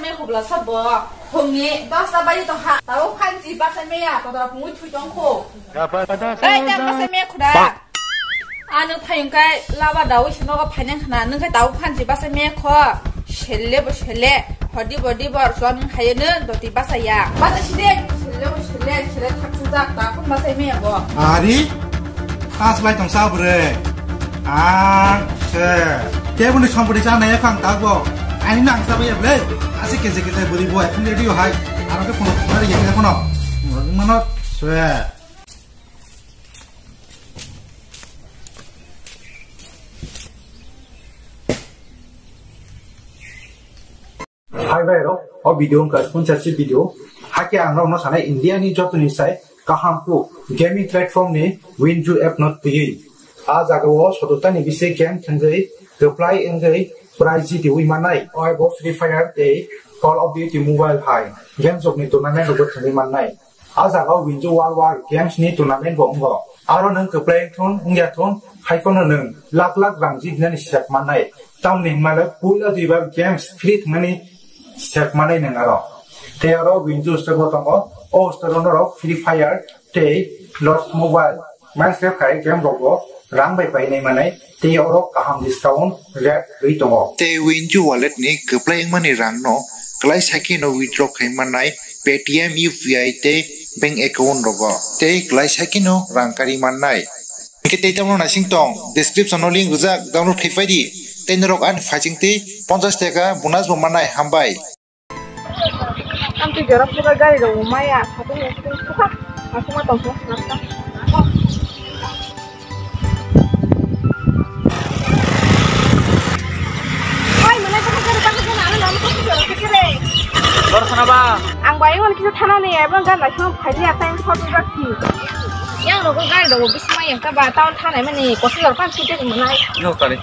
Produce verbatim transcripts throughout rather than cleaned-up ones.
Me khobla sabo. Phungni dosta baji tongkha. Tabo phanchi basa meya, kodora phungwi thui tongkho. Dai, dai, basa meya khuda. Ano phayung kai laba dawi sinogo phainang khna, nung kai tabo phanchi basa meya kho. Selle bo selle. Hodi bodi bor so nung haye nung doti basa ya. Basa side, selle bo selle, selle thak sujak, ta phun basa meya bo. Ari? Aslai tong sa bwrwi. Ang se. Keboni sompoti cha nai phang ta bo. Ani nang sa bai ble. Asi keje keje bwrwi bo. Phung de dio hai. Aro ke phone mari ye phone. Mano se. Hai bai rok, o video wngkha sponsorship video. Hakhe ang rokno sanai India ni jotoni sai kaham kuk gaming platform ni Winju app no twiwi. A jaga o sotota ni bisi game thwngwi kwplai wngwi prize jitiwi mannai. Oi bo Free Fire tei Call of Duty Mobile hai game jokni tournament rokbo thwngwi mannai. A jaga o Winju World War Games ni tournament bo wngo. Aro nwng kwplai thun wngya thun, hai phano nwng lakh lakh rang jitnani sep mannai. Tamni hwnmale puila duibar games free thwngnani sep mannai nwng aro. Tei aro Winju store bo tongo. O store o norok Free Fire tei Lords Mobile Minecraft hai game rokbo rang bai painai manai tei oro kaham discount rate rwi tongo. Tei Winju wallet ni kwplai wngmani rangno kwlai sakhe no withdraw khai mannai Paytm, U P I tei bank account rogo tei kwlai sakhe no rang kari mannai. Hingke tei tamo naising tong, description o link rijak, download khai pai di. Tei norok ani phaiching tei ponchash taka bonus bo mannai, hambai. Ang twi jora pura gari rok maya, satung ni satung suka, asuma tong suka. Oi, mana kau kau kau kau mana mana kau kau kau kau. Bor sana ba? Ang bai wan kisa thana ni, abang gan lai sung phai ya time short ba ki. Yang rok gari rok bisi maya ka ba, town thana mani kosi jor pan kite mana. No kare.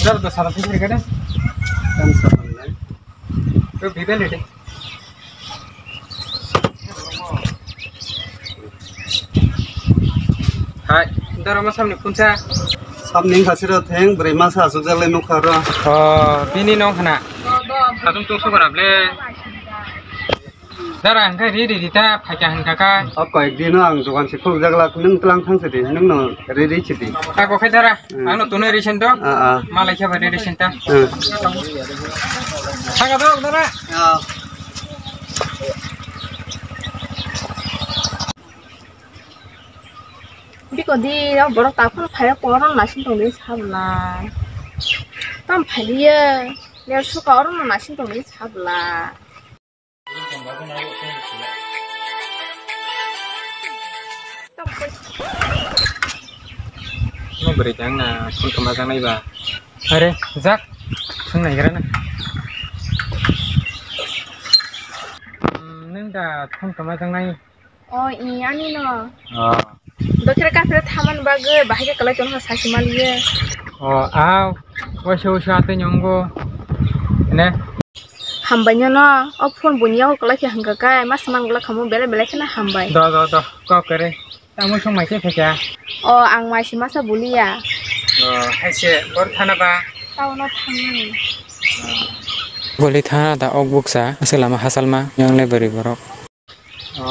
Sir, the Saraswati Brigade. Kan sa panai. To bibel ite. Hai, dara ma samni puncha. Samni khasiro theng, bwrwi masa asuk jalai nukha ro. Oh, bini nong khana. Adum tung sokora ble. Dara, ang khe ri ri ri ta phaikha hwn kha kha. O koyek dino ang dogan se khuluk jak lak, nwng tlang thang se di, nwng no ri ri se di. Ai bo khai dara, hmm, ang no tunai ri sen to. Ah, ah. Malai khe ba ri ri sen ta. Hmm. Thang ka dok dara. Ah. Biko di, o borok takhuk phai khe oro naising tongdi sabla. Tam phai liye, ler suka oro naising tongdi sabla. Mo bwrwi khe angna phone kwmajaknai ba. Are, jak, thwng naigra na. Hmm, nwng da phone kwmajaknai? O, i, ani no. O. Dokhera kaphira thaman bagwi bahai khe kwlai tongma sasi maliye. O, aw, waisa waisa atwi nyongo. Ne? Hambai no no, o phone buini yago kwlai khe hwnkha khe, masa man glak khamu belai belai kheno hambai. Do, do, do, kok kere. Tamo song mai khe khaikha? O, ang mai se masa buliya. O, hai se, bor thana ba? Town o thangnani. Boli thana da ok buksa, aswk lama hasalma, yang le bwrwi borok. O,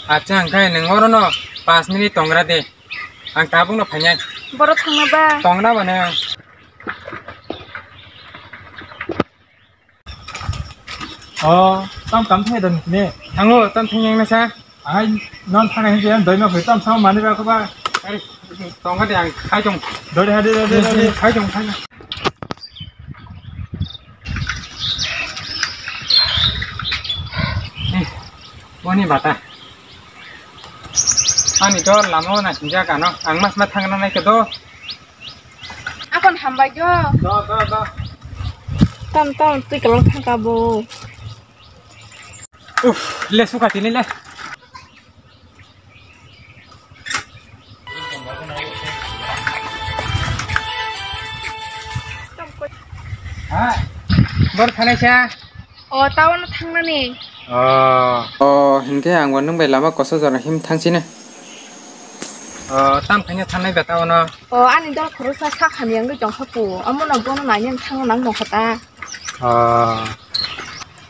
acha, hwnkhe nwng orono panch minute tongra de. Ang tabukno phainai. Boro thangna ba? Tongna ba nwng? O, tam kam thai don ne? Thango, tam thang yang nasa? Ai, non thang hai je, doi ma phai tam sao mani ba ko ba? Ai, tonga de ang khai tong. Doi de, doi de, doi de, khai tong, khai tong. Eh, boni bata. Ani to lama na sinja kano. Ang mas ma thang na nai ke do. Akon hambai jo. Do, do, do. Tam, tam, twi kalang thang ka bo. Uf, le suka tini le. Ha, bor thanai sa. O, town o thangnani. Oh. Oh, hinkhe ang bo nwng bai lama kosa jora him thang sini. Oh, tam khaina thangnai beta ono. Oh, ani dol khoroksa sak hamya wngwi tongkha pu. Omono bono nainani thangna nang tongkha ta. Oh.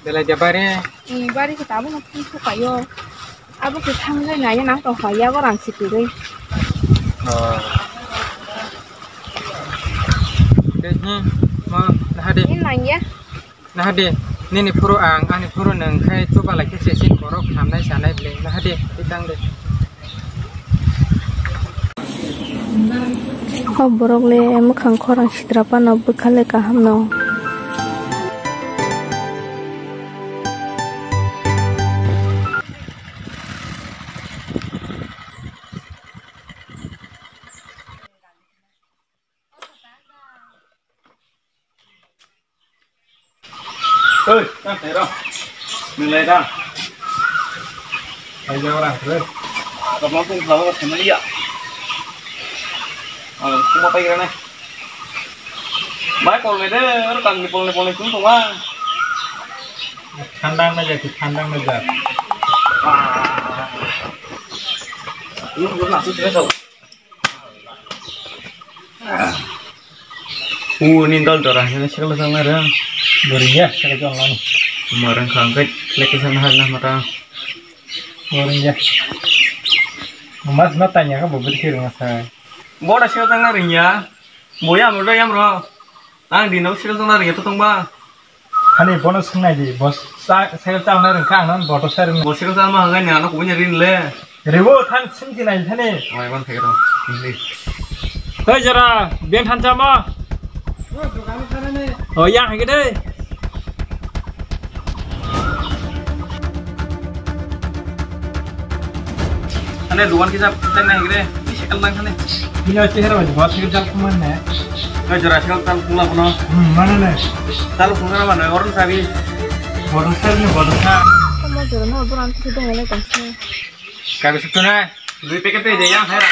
Belai de bari? Hmm, bari khe tabuk no phung thukaio. Abo khe thangwi nai nang tongkha, yago rang si kwrwi. Oh. De, hmm, mo, naha de. Ni nang ya? Naha de, nini phuru ang, ani phuru nwng khai chuba lai khe se sin borok hamnai sanai bwlwi. Naha de, twi tang de. O borok le mwkhang khorang sitra phano bwkha le kaham no. Oi, tang tero. Nilai da. Ai jaga orang, bro. Kamu pun kalau kena iya. Ah, semua tak kira nih. Mai pol ni de, orang kan di pol ni pol ni sung sung ah. Thandang na jati, thandang na jati. Ah. Ini belum masuk juga, so. Uni dol dora hene sekla sangna rang. Boring ya, sekla sangna. Marang khangkai leki sana hana mata. Boring ya. Mas mata nya ka bobit kiri masa. Boda sekla sangna ring ya. Boya amro ya amro. Ang dino sekla sangna ring ya to tongba. Thani bono swngnai di, bo sa-, cycle chalna rwngkha, ang nang boto sai rwngno. Bo cycle chalma hwnkhai ni ano kubui rin le. Ribo than swnti nai thani. Oi, ban phai rw. Oi, jora, ben than chama. O, yang hai de. Ane dukan kisa tang nai gre, ni sekal nang kane. Bini o chehra bai bos ke jal kuman ne. Oi jora sekal tal kula bono. Hmm, mana ne? Tal kula mana orang sabi. Bodo sar ne bodo sar. Kamu jora no boran tu dong ne tong se. Kabe situ na. Dui packet pe de yang hai ra.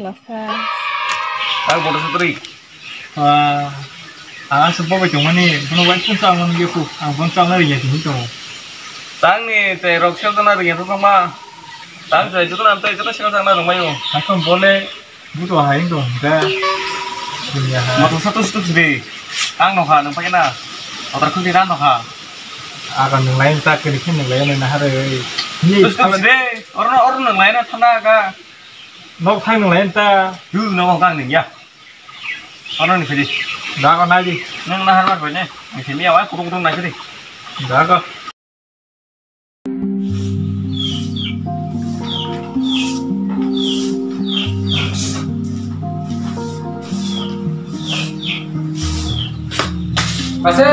Lasa. Tal bodo satri. Ah, ang aswk bo bai tongmani, bono uaisukhe chal mani ya kho, ang bono chalna rwngya tini tongo. Tangni chai rok sel tongna rwngya tongma. Tang chai joto nam tai joto sel tongna rwngmai o. Hakhe bole buto hai wng tong da. Dunia ha. Motor sato sato sidi. Ang nokha nang paikna. Motor khuldi na nokha. Aga nung lain ta kiri khe nung lain na hare. Ni. Tus tus de. Oro oro nung lain na thana ga. Nok thang nung lain ta. Du nok thang ning ya. Ano ni phidi. Dago nai di. Nang na harbar bane. Ni phimi awai kutung kutung nai phidi. Dago. Ase.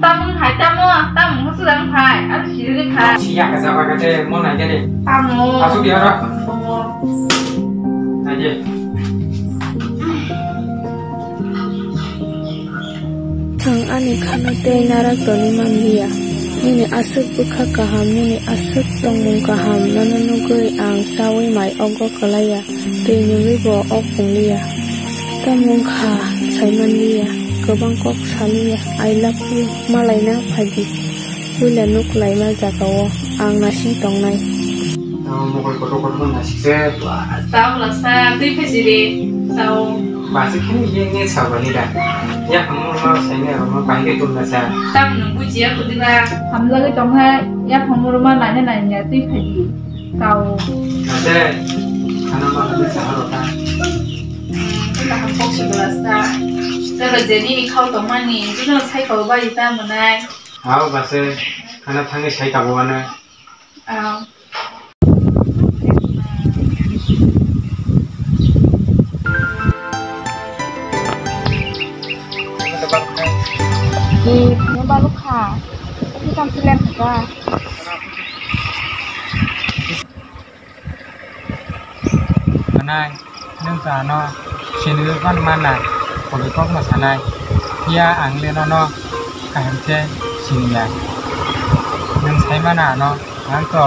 Tamung hai tamo, tamung musu dang hai, aro siri khai. Siya ka jaba ka te, mo nai gani. Tamo. Asu biara. Tamo. Nai je. Ang ani khano tei narak toni manliya. Nini aswk bwkha kaham, nini aswk tongmung kaham, nono nugwi ang chaui mai ogo kwlaiya, twi nugwi bo ok pungliya. Tamo wngkha saimanliya, kwbang kok saliya, I love you, malaina phaidi. Puila nuk laima jagao ang nasing tongnai. Mokol kotor kotor nasik se. Tabla sa twi phesi de sao. Basi khani ye nge sao bani da. Ya hamu ma sai ne ma bai ke tum na sa. Tam nung bujiya kudiba. Hamla ke tong hai ya hamu ma nai nai ya twi phesi sao. Ase khana ma ni sa ha ta. Kita ham kok si bela sa. Tara jeni ni khau tong mani. Jino sai khau ba ita manai. Hao basi khana thangi sai tabo ana. Aw. Ni, ni balukha. Ini kan silen ka. Manai. Nwng ta ano sinigwi phano mana, kobwi kokno sanai. Phiya ang le nono kaham khe siniya. Nwng sai mana ano, ang to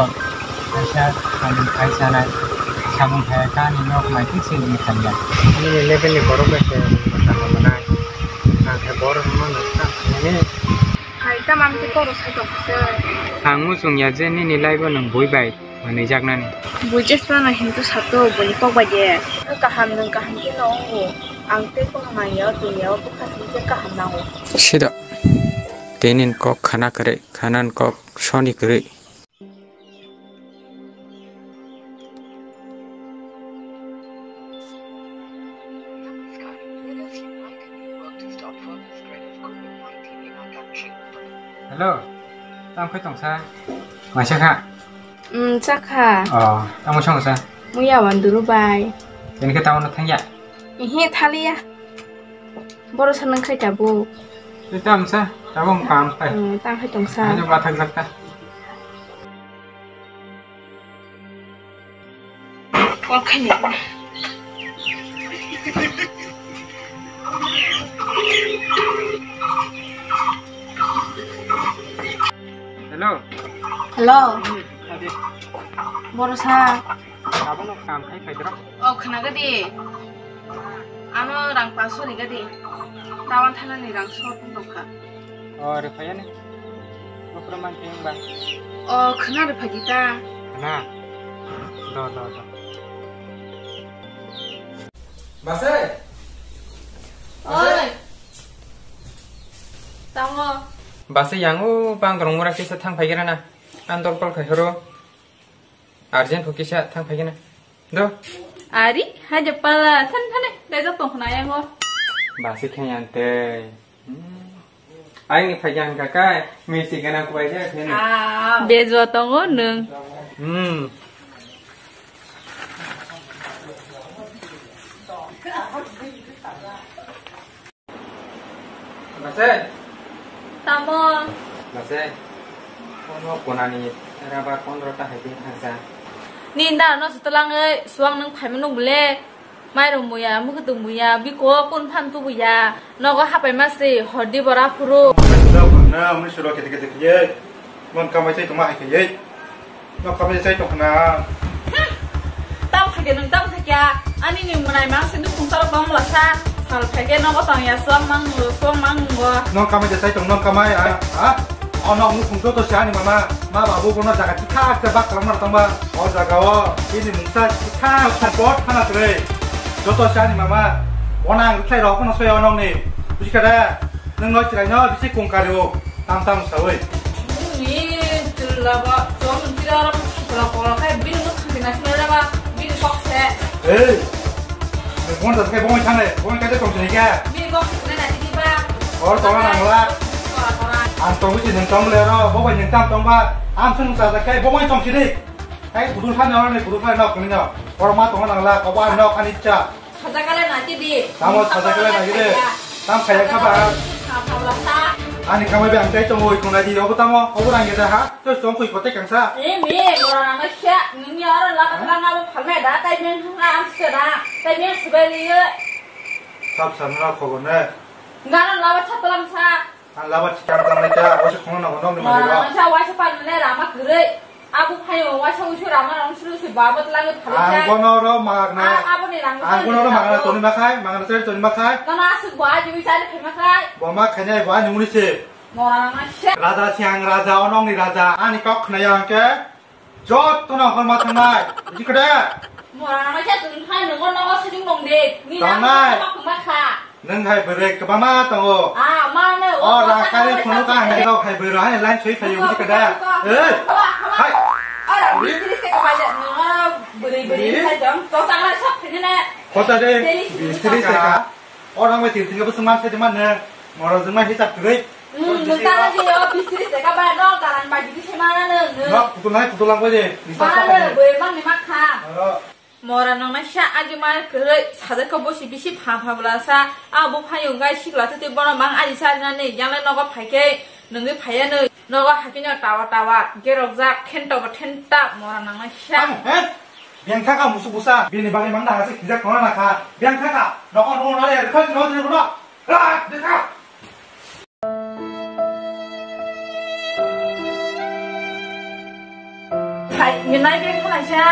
kaisa hamung khai chanai. Samung kaya kani nok mai khe sini kanya. Ini level ni borok bai se mata manai. Nang khe borok no nang kha ini. Hai tamam khe koro sai tong se. Ang muchung ya je nini live o nwng bui bai manwi jaknani. Bui jesmano hintu sato buni kok bai de. Kaham nwng kaham khe no wngo. Ang tei kono manya o dunya o bwkha simi je kaham nango. Sida. Tei nini kok khana kwrwi, khana ni kok soni kwrwi. Hello, tamo khe tongsa? Maisa kha? Hmm, chakha. Oh, tamo songsa? Muya wan duru bai. Tini khe tamo no thangya? Ehe, thaliya. Boro sa nang khai tabuk. Tei tamsa, tabuk kam khai. Hmm, tang khai tongsa. Ajo bathak jak ta. Call khai ni. Hello. Hello. Hmm, ade. Boro sa. Abono kam khai phaidra. O khwnaga di. Ano rang paso riga di. Tawan thana ni rang sor pun tongkha. O re phaya ni. Bokra man theng ba. O khwna re phagi ta. Na. Do do do. Base. Oi. Tango. Base yango bang rong mura kisa thang phai gira na. An dol kol khai horo. Urgent kho kisa thang phai gana. Do. Ari, hai je pala, than thane, dai jak tong khna yango. Ba se khe yang te. Hmm. Ai ni phai yang ka kai, mi si gana ku bai ja khe ni. Ah. Bejo tongo nung. Hmm. Base. Tamo. Base. Kono konani rubber pondro ta hai din thangsa. Ni da no sutulang ei suang nung phaima nung bole. Mai rong buya, mukhutung buya, biko kun phan tu buya. Nogo hapai ma se hordi bora phuru. Na muni suro kete kete kiye. Mon kamai chai tongma hai khe. Nok kamai chai tong khna. Tam phage nung tam phage. Ani ni mwnai mang se nukhung sarok tong lasa. Sal phage nogo tong ya suang mang nungo, suang mang nungo. Nok kamai chai tong nok kamai a. Ha? O nok nukhung joto se ani mama. Ma babu bono jaga thik thak se bak kalam mar tong ba. O jaga o ini mungsa thik thak support khana tre. Joto se ani mama. Bona ang khlai rok no soyo nok ni. Buji kada. Nung no chwrai no bisi kung kari o. Tam tam sawi. Ni chwla ba chong tira ro pura pura khai bini nuk khati na sima ba bini kok se. Ei. Nung bon das kai bon thane, bon kai tong sini ka. Bini kok se na tidi ba. Or tong nang la. Tora tora. Ang tong si nung tong le ro, bo bai nung tam tong ba. Am sung sa sa kai bo bai tong sini. Kai kudu thane or ni kudu thane no kuni no. Or ma tong nang la, ko ba no kani cha. Sajakale naki di. Tamo sajakale naki di. Tam khaya kha ba. Kha phalasa. Ani kamai be ang chai tongo oi kona di obo tamo obo rang geda ha. To song koi kote kangsa. E me, mora nang sia, nini aro la katra na bo phalme da, tai men hang am se da, tai men subai liye. Sab samna khobor ne. Ngaro la ba chatalam sa. Ang laba chikang tang lai ta, waisa khongno nango nokni manwi rok. Masa waisa pan mane rama kwrwi. Abu phayo waisa uisu rama rong sulu si baba tlang phalai. Ang bono ro magna. Aboni rang. Ang bono ro magna toni makhai, magna toni toni makhai. Nana asuk bo aji wi chari phai makhai. Bo ma khainai bo ani muni se. Mora ma se. Raja siang raja onongni raja ani kok khna yang ke. Jotto no horma thangnai, buji khe de? Mora nang khe tong thai nongo nogo sijing nong de. Ni na ma ma kha. Nang hai bwrwi kwbangma tongo. Ah, ma no. O rang kari phunu ka hai rok hai bwrwi hai line soi phaio, buji khe de? Ei. Hai. Ora bistri se ka ba ja no bwrwi bwrwi sai dong. To tang la sap phene na. Kota de bistri se ka. O rang bai tin tin ka bwswng man sai de man ne. Mora jwng mai hisab kwrwi. Hmm, nung tala je yo bistri se ka ba no karan ba gidi se mana nung. Nok putul nai putul lang bai de. Mana nung boi mang ni mak kha. Mora nang nai sa aji ma kwrwi sajak ka bosi bisi pha pha bla sa. A bo phayo gai sikla tete bono mang aji sa na ne yang le nogo phai ke nung ge phai ya nung. Nogo hakin tawa tawa gerok jak thenta bo thenta mora nang nai sa. Beng thaka musu busa, bini bagwi mangna hasi khijak tongna nakha. Beng thaka, nokon rung nari ari khoi tino tini bono. Rak, beng thaka. Hai, minai beng thaka sa.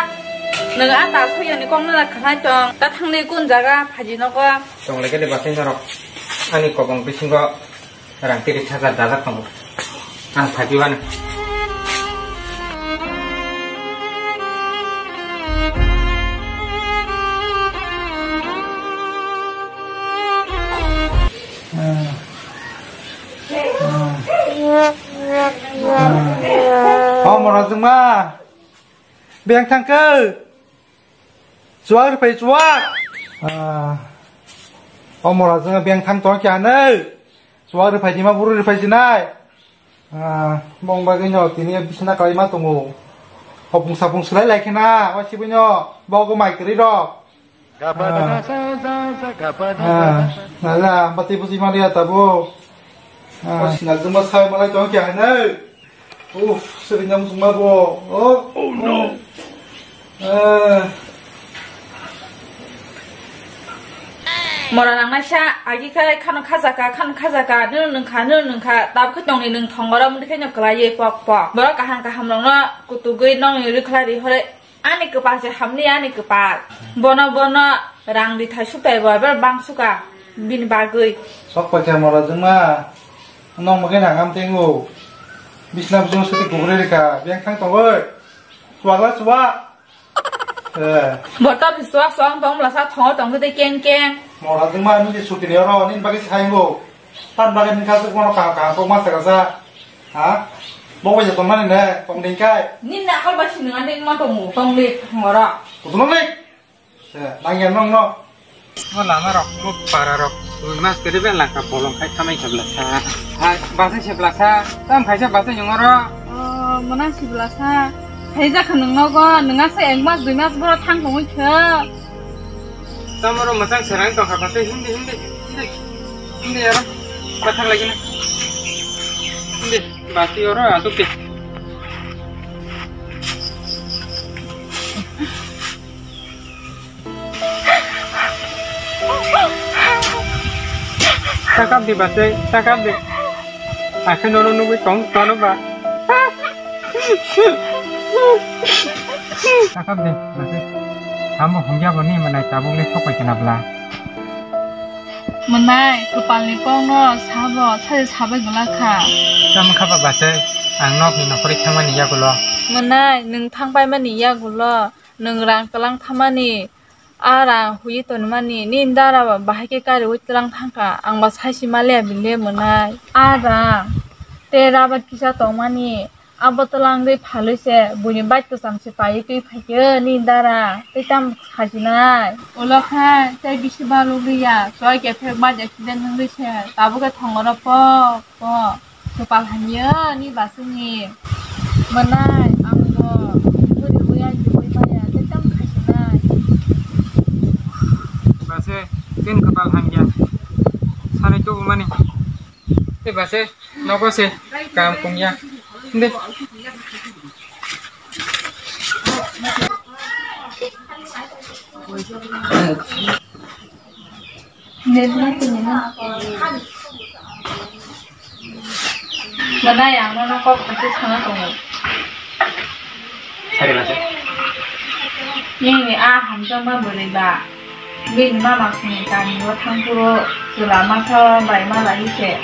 Nwng a tal soi ani kok nana khanai tong, ta thangni kun jaga phaji nogo. Tong leke de basai norok. Ani kobong bisingo rang tiris hajar dajak tongo. Ang phaji mano. O mora jwngma. Beng thangkhe. Chuwak rwphai chuwak. Ah. O mora jwng beng thang tong kya ne. Chuwak rwphai dima buru rwphai jinai. Ah, bong bagwi no tini bisna kalai ma tongo. Hopung sapung swlai lai khena, o sibui no bogo mai kwrwi rok. Ah. Ah, nala, bati busi mali ata bo. Ah. O sinal jumba sai malai tong kya ne. Uff, sering nyam sungma bo. Oh, oh no. Eh. Mora nang naisa, agi khai khano khajaka, khano khajaka, nunu nungkha, nunu nungkha, tab khe tongni nung thongora, mudi khe nyok kwlai ye pok pok. Borok kaham kaham rokno kutugwi nongni rikhlai ri hore. Ani kwpal se hamni ani kwpal. Bono, bono rang rithai suktai bo, ebar bang suka bini bagwi. Sok paikha mora jwngma, nong mage nang am tengo. Bisna bising sati gugure rika, beng thang tongoi. Chuwak la chuwak. Eh. Borta biswa suang tong mlasa thongo tong de keng keng. Mora jwngma nini suti ni oro, nini bagwi saingo. Tan bagwi nini kasu kono kaham kaham kok ma saka sa. Ha? Bo bai tong mani ne, tong ding kai. Nini na hal ba sini ngani ma tong mu, tong le ngora. Kutu nong le? Se, nang yan nong no. Mo lama rok, mo para rok. Mas kede ben langka bolong khai thamai sebla sa. Hai, basa sebla sa. Tam khai sa basa nyong oro. Oh, mana sebla sa. Hai ja kha nung nogo, nung asa ek mas, dui mas boro thang tongwi kha. Tamoro mwchang serang tongkha, basa hindi, hindi, hindi, hindi aro, bathang lagi na, hindi, basi oro asuk de. Takap di basi, takap di. Aku nono nunggu tong, tong ba. Takap de, base. Amo hongya boni manai tabuk le sopai kena bla. Manai, kwpalni kokno sabo, saje sabai bwla kha. Tamo kha ba base, ang nokni nokhorwi thangmani yagulo. Manai, nwng thangpaimani yagulo, nwng rang kwlang thamani. A rang huye tonmani, nini dara ba bahai khe kariui twlang thangkha, ang ba saisi maliya bile mwnai. A rang, tei rabat kisa tongmani, abo twlangwi phalwi se, buini bike kwcham se paiwi twi phaikhe, nini dara, tei tamo sajinai. Ulo khe, tei bisi balukliya, choi kephek bike accident wngwi se, tabuk khe thongoro pok, pok. Kwpal hamya ni basingni. Mwnai, ang bo bwrwi wi ai kwbwi maya, tei tamo khaisinai. Base, ken kwpal hamya. Sanai tubumani. Tei base, nogo se, kam kungya. Hindi. Mwnai, ang nono kok kaisa sana tongo. Sari basa. Nini a hamjakma bwrwi ba, bini mama sini kami o thangphuru chwla masa bai ma lai se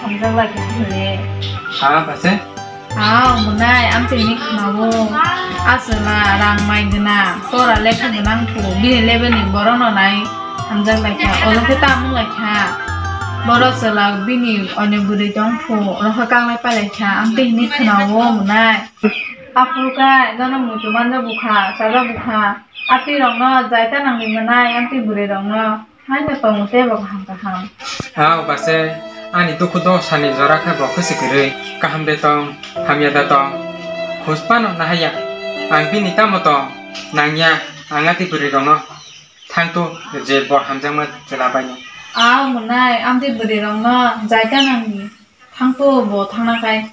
hamjak lai kha hwnwi. Ah, basa? Ah, mwnai, amtwi ni khwnao. Aswla rang mai gwnang, tora lekha gwnang phu, bini level ni borok no nai hamjak lai kha. Olo khe tamung lai kha. Borok chwla bini onyo bwrwi tong phu, oro khe kanglai pai lai kha. Amtwi ni khwnao, mwnai. Aphuru khe nono muitu manja bukha, chaja bukha. Atwi rok no jai ta nang ni mwnai, amtwi bwrwi rok no. Hai no tongo tei bo kaham kaham. Ao base, ani dukhu dosani jora khe bo khwsi kwrwi, kaham de tong, hamya da tong. Khus phano nahaya, ang bini tamo tong, nangya, ang atwi bwrwi rokno thangtu je bo hamjakma chwla baino. Ao mwnai, amtwi bwrwi rokno jaita nangni, thangtu bo thangna khai.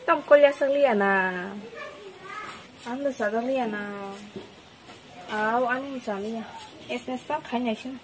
Tam kolya sakliya na. Ang da sajakliya na. Au, ani chaliya. S M S pa khai nai sin.